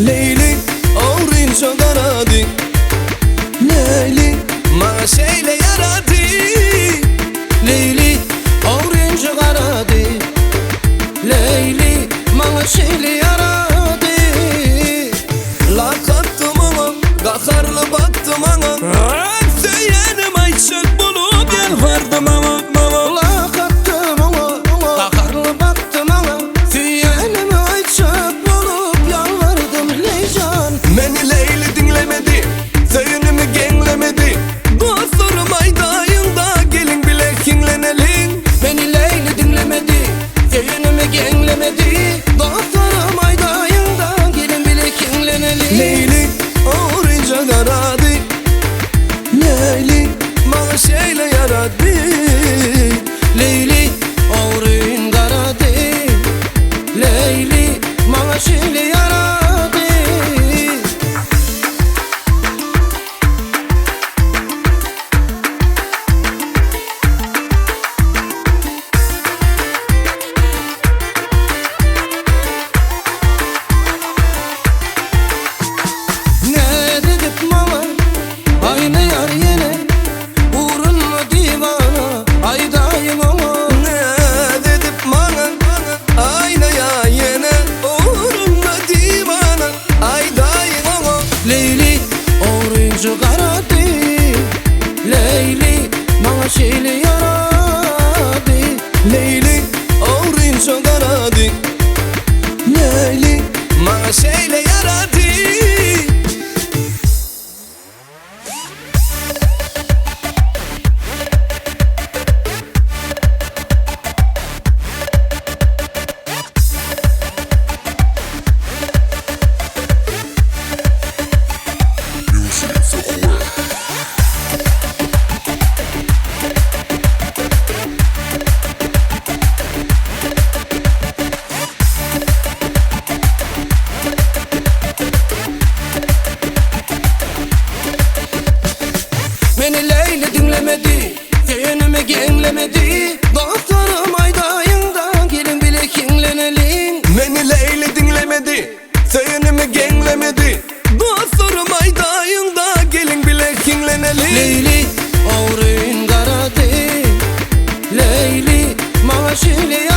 Leýli ogrynça garady. Leýli maňa şeýle ýarady. Leýli ogrynça garady. Leýli maňa şeýle ýarady. Lak atdym oňa, gaharly bakdy maňa. Söýenim aýtjak bolup ýalbardym oňa. Lak atdym oňa, gaharly bakdy maňa. Söýenim aýtjak bolup ýalbardym Leýjan. Meni Leýli diňlemedi, söýenimi geňlemedi. Dostlarym aýdaýyň-da, geliň bile hiňleneliň. Meni Leýli diňlemedi, söýenimi geňlemedi. Dostlarym aýdaýyň-da, geliň bile hiňleneliň. Leýli ogrynça garady. Leýli maňa şeýle ýarady. Leýli ogryn garady. Leýli maňa şeýle ýarady. Näz edip maňa aýnaýar ýene, Ugrunda diwana aýdaýyň oňa. Näz edip maňa aýnaýar ýene, Ugrunda diwana aýdaýyň oňa. Leýli ogrynça garady. Leýli maňa şeýle ýarady. Leýli ogrynça garady. Leýli maňa şeýle ýarady. Meni Leýli diňlemedi, söýenimi geňlemedi. Dostlarym aýdaýyň-da, geliň bile hiňleneliň. Meni Leýli diňlemedi, söýenimi geňlemedi. Dostlarym aýdaýyň-da, geliň bile hiňleneliň. Leýli ogryn garady. Leýli maňa şeýle.